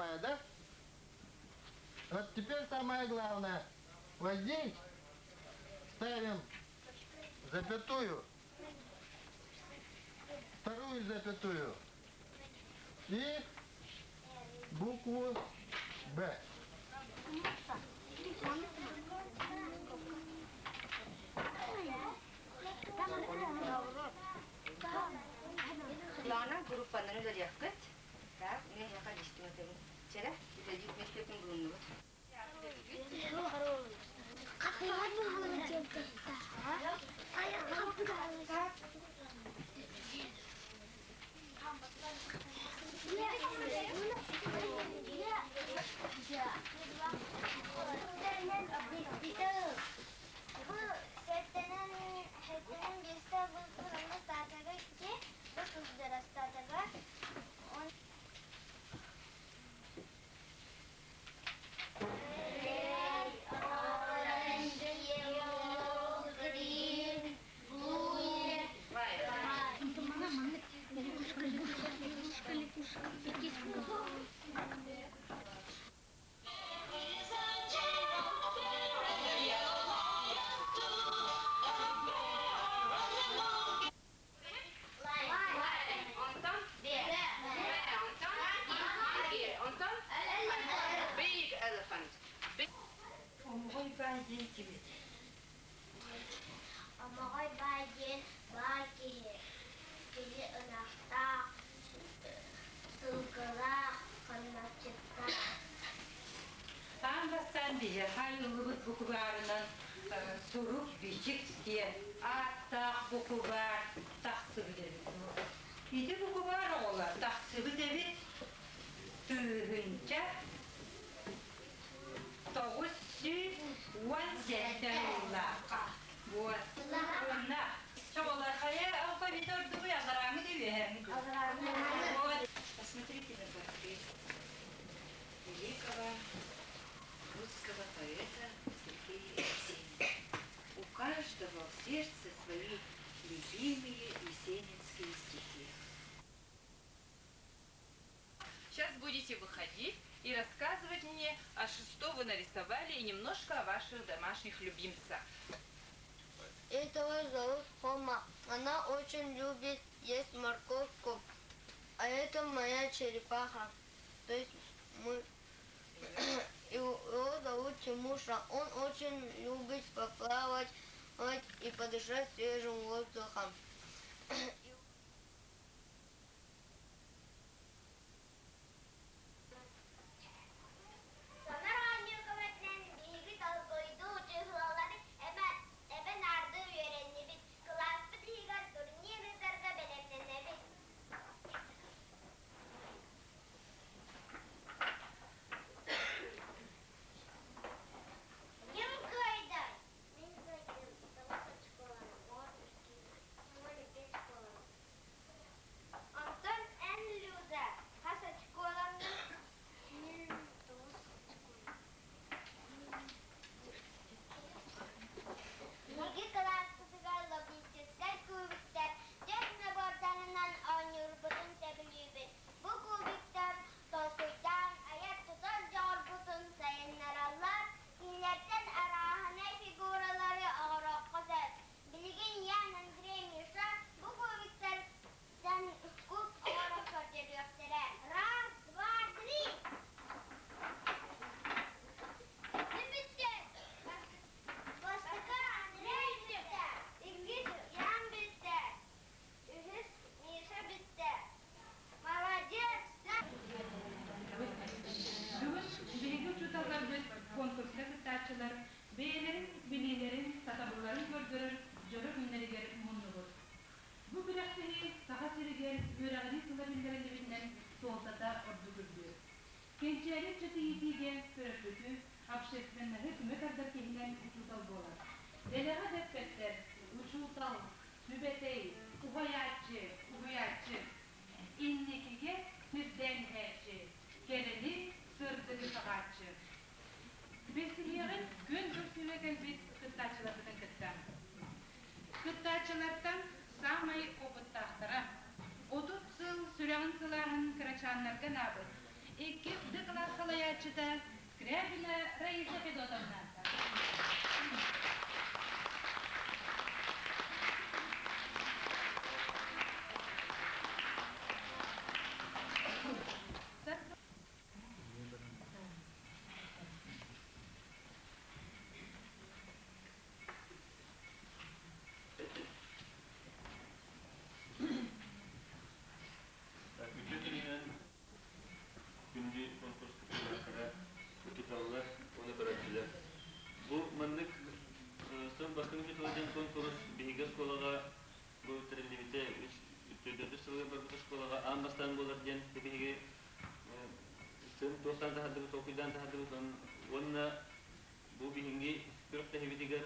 Запятая, да? Вот теперь самое главное. Вот здесь ставим запятую, вторую запятую и букву Б. Лана группанан үлэлиэххит. Так, мин эһиэхэ листим этэбин. Чэрэ, үлэлиир миэстэтин булуннубут. Бу сэттэнэн сэттэнэн биэстэ бултуурунна статага икки, бу сылдьара статага Red, orange, yellow, green, blue, Онтон Онтон Онтон Big elephant. Омоҕой баай диэн кимий? Омоҕой баай диэн баай киһи. Кини ынахтаах, сылгылаах, хамначчыттаах. Аан бастаан биһиэхэ ыллыбыт букубаарынан сурук-бичик диэн ааттаах букубаар тахсыбыт эбит. Ити букубаар оҕолор тахсыбыт эбит 1997 сыллаахха. Вот. Уонна чоҕолор хайа алфавит ордугуй алларааҥы да үөһээҥи дуу? Вот. Посмотрите на портрет великого русского поэта Сергея Есенина. У каждого в сердце свои любимые есенинские стихи. Сейчас будете выходить и рассказывать мне, а что вы нарисовали, и немножко о ваших домашних любимцах. Этого зовут Хома. Она очень любит есть морковку. А это моя черепаха. То есть мы... Его зовут Тимуша. Он очень любит поплавать и подышать свежим воздухом. Сонор оонньуу көмөтүнэн биһиги толкуйдуу чыһылалары эбэ наардыы үөрэннибит, кылааспыт иһигэр турнир ыытарга бэлэмнэнэбит. Ким кыайда? Мин кыайдым. Тоҕус очколанным. Онтон эн, Люда, хас очколанныҥ? Мин тоҕус Биһиги кылааспытыгар логическай кубиктар дьон набордарынан оонньуурбутун сөбүлүүбүт. Бу кубиктар толкуйдаан айар-тутар дьоҕурбутун сайыннараллар, кинилэртэн арааһынай фигуралары оҥоруохха сөп. Билигин Ян, Андрей, Миша бу кубиктартан куб оҥорон көрдөрүөхтэрэ. Раз, два, три! Ким бүттэ? Бастакы Андрей бүттэ, иккис Ян бүттэ, үһүс Миша бүттэ. Молодец! Бүгүн биһиги учууталларбыт конкурска кыттааччылар бэйэлэрин билиилэрин, сатабылларын көрдөрөр дьоро күннэригэр муһуннубут. Бу күрэхтэһии Саха сиригэр үөрэҕирии сыла биллэриллибитинэн суолтата ордук үрдүк. Кэнчээри ыччаты иитиигэ төрөппүтү, общественноһы түмэ тардар киһинэн учуутал буолар. Дэлэҕэ да эппэттэр, учуутал, сүбэтэй, уһайааччы, уһуйааччы. Инникигэ сирдээн иһээччи, кэрэни, сырдыгы саҕааччы. Билсиһиэҕин күөн көрсүүгэ кэлбит кыттааччыларбытын кытта. Кыттааччылартан саамай опыттаахтара, 30 сыл сүрэҕин сылааһын кырачааннарга анаабыт, Иккис Д кылаас салайааччыта Скрябина Раиса Федотовна. Үтүө күнүнэн күндү конкурс кыттыылаахтара, учууталлар уонна көрөөччүлэр. Бу маннык сыл бастыҥ учуутала диэн конкурс биһиги оскуолаҕа бу тэриллибитэ үс төрдүс сылыгар барбыт оскуолаҕа аан бастаан буолар диэн биһиги сын туохтаан таһардыбыт, толкуйдаан таһардыбыт уонна бу биһиги күрэхтэһиибитигэр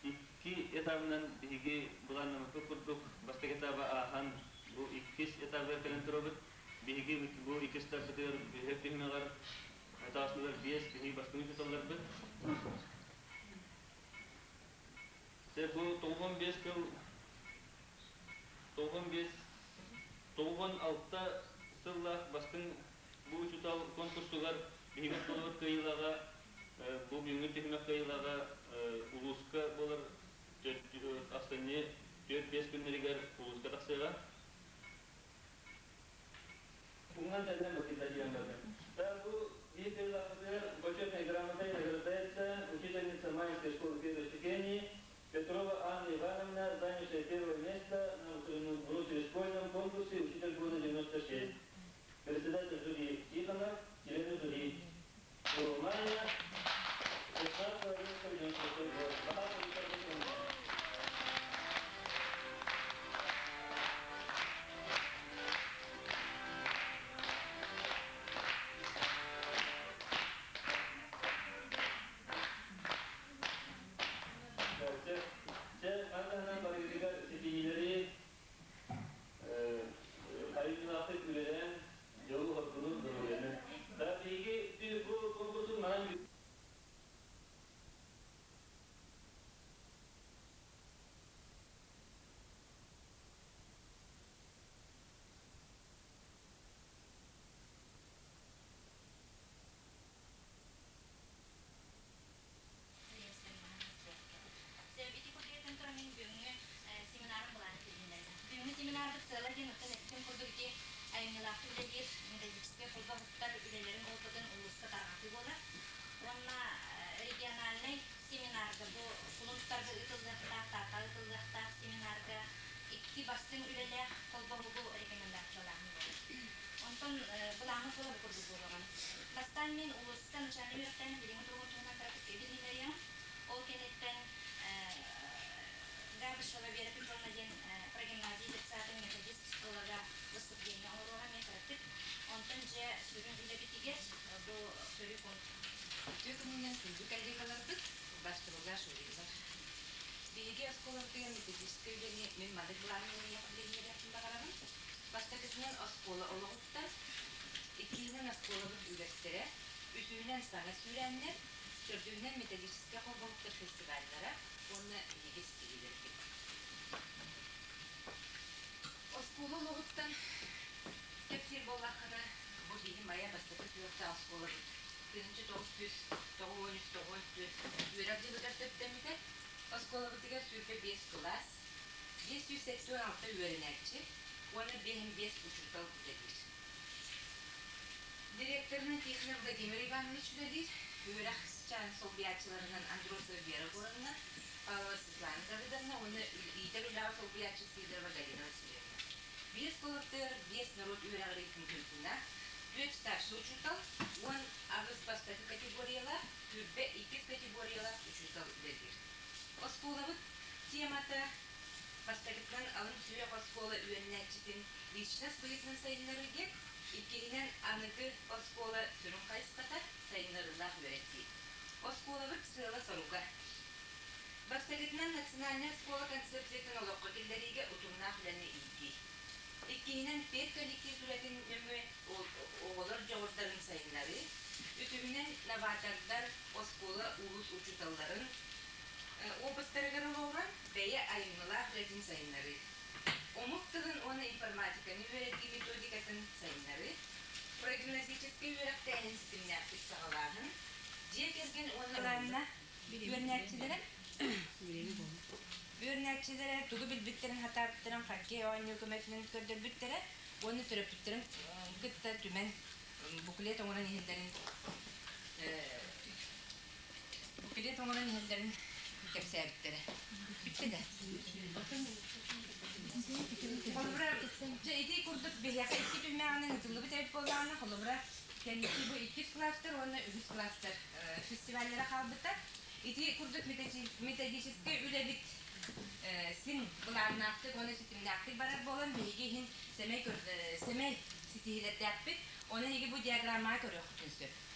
Икки этабынан биһиги былааннаммыппыт курдук, бастакы этаба ааһан, бу иккис этабыгар кэлэн турабыт. Биһиги бу иккис этаппытыгар бүһүөк түһүмэҕэр этаасыныгар биэс биһиги бастыҥ учууталларбыт. Дьэ бу 95 сыл 95 96 сыллаах бастыҥ бу учуутал конкурсугар биһиги оскуолабыт кыайыылааҕа Бу бүгүҥҥү түһүмэх кыайыылааҕа улууска буолар ахсынньы 4-5 күннэригэр улууска тахсыаҕа. Уҥан тэннэн воспитателям барда. Бу биир кыайыылаахпытыгар почетной грамотой награждается учительница Майской школы первой ступени Петрова Анна Ивановна, занявшая первое место на внутришкольном конкурсе «Учитель года 96». Председатель жюри Тихонов, члены жюри Урумания, 16 11 год. Дьэ, антаһынан барыгытыгар ситиһиилэри айымньылаахтык үлэлээн дьолу-соргуну доруобуйаны. Биһиги бу конкурсун манан Ити курдук туран мин бүгүҥҥү семинарым былаана тиһиннэрдэ. Бүгүҥҥү семинарбыт сыала диэн оттон эппитим курдук ити айымньылаахтык үлэлиир методическай холбоһуктар үлэлэрин опытын улууска тарҕатыы буолар. Уонна региональнай семинарга бу кулун тутарга ыытыллыахтаах, Тааттаҕа ыытыллыахтаах семинарга икки бастыҥ үлэлээх холбоһугу рекомендациялааһын буолар. Онтон былааммыт буола бу курдук буолуоҕа. Бастаан мин улууска начальнай үөрэхтээһин билиҥҥи туругун туһунан кыратык билиһиннэриэм. Ол кэнниттэн Габышева Вера Петровна диэн прогимназия детсадын методист психолога выступление оҥоруоҕа эмиэ кыратык. Онтон дьэ сүрүн үлэбитигэр бу көрүү Үтүө күнүнэн күндү коллегаларбыт, бастыбыллар, жюрилар. Биһиги оскуолабытыгар методическай үлэни мин маннык былаанынан билиһиннэриэхпин баҕарабын. Бастакытынан оскуола олоҕуттан, иккиһинэн оскуолабыт үгэстэрэ, үсүһүнэн саҥа сүүрээннэр, төрдүһүнэн методическай холбоһуктар фестиваллара уонна биһиги ситиһиилэрбит. Оскуола олоҕуттан кэпсиир буоллаххына, бу биһи Майа бастакы сүһүөхтээх оскуолабыт 1993-94 үөрэх дьылыгар сөптөммүтэ. Оскуолабытыгар 25 кылаас, 576 үөрэнээччи уонна 55 учуутал үлэлиир. Директорынан Тихонов Владимир Иванович үлэлиир, үөрэх солбуйааччыларынан Андросова Вера Горовна, Павлова Светлана Давыдовна уонна иитэр үлэҕэ солбуйааччы Сидорова Галина Васильевна. Биэс кылыктыыр биэс норуот үөрэҕириитин туйгуна, түөрт старшай учуутал, 18 бастакы категориялаах, сүүрбэ иккис категориялаах учуутал үлэлиир. Оскуолабыт темата бастакытынан алын сүһүөх оскуола үөрэнээччитин личность быһыытынан сайыннарыыга, иккиһинэн аныгы оскуола сүрүн хайысхата сайыннарыылаах үөрэтии. Оскуолабыт сыала-соруга Бастакытынан национальнай оскуола концепциятын олоххо киллэриигэ утумнаах үлэни иитии. Иккиһинэн педколлектив үлэтин нөҥүө оҕолор дьоҕурдарын сайыннарыы. Үсүһүнэн новатордар оскуола улуус учууталларын опыттарыгар олоҕуран бэйэ айымньылаах үлэтин сайыннарыы. Омук тылын уонна информатиканы үөрэтии методикатын Прогимназическай үөрэхтээһин ситимнээхтик саҕалааһын, дьиэ кэргэн уонна үөрэнээччилэрэ үөрэнээччилэрэ тугу билбиттэрин хатаабыттарын хоккей оонньуу көмөтүнэн көрдөрбүттэрэ уонна төрөппүттэрин кытта түмэн буклет оҥорон иһэллэрин буклет оҥорон иһэллэрин кэпсээбиттэрэ. Бүттэ да. Холобура, дьэ ити курдук биһиэхэ икки түһүмэҕинэн ытыллыбыт эбит буоллаҕына, холобура, кэнники бу иккис класстар уонна үһүс класстар фестиваллара хаалбыттар. Ити курдук методическай үлэбит син былааннаахтык уонна ситимнээхтик барар буолан, биһиги иһин сэмэй сэмэй ситиһиилэрдээхпит. Оны эһиги бу диаграммаҕа көрүөххүтүн сөп.